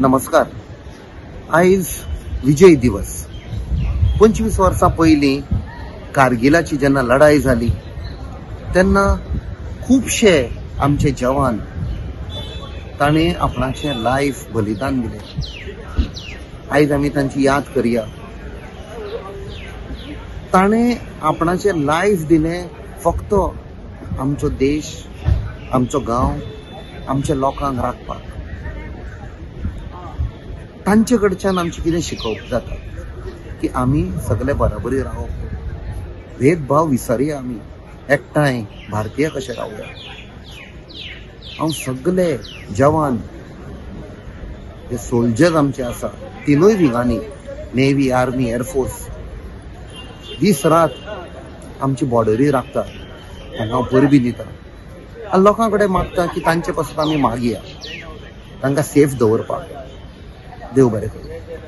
नमस्कार. आयज विजय दिवस. 25 वर्सां पयलीं कारगिलाची जेन्ना लढाई जाली तेन्ना खुबशे आमचे जवान ताणें आपणाचें लायफ बलिदान दिलें. आयज आमी तांची याद करया. ताणें आपणाचें लायफ दिलें फक्त आमचो देश, आमचो गांव, आमच्या लोकांक राखपाक. तांचे कडच्यान आमचें कितें शिकोवप जाता की आमी सगळे बराबरी रावप, भेदभाव विसरया, आमी एकठांय भारतीय कशे रावया. हांव सगळे जवान जे सोल्जर्स आमचे आसा तिनूय विंगांनी, नेव्ही, आर्मी, एअरफोर्स, दीस रात आमची बॉर्डरी राखता, तांकां हांव परबी दिता आनी लोकां कडेन मागता की तांचे पासून आमी मागया, तांकां सेफ दवरपाक. देव बरें करूं.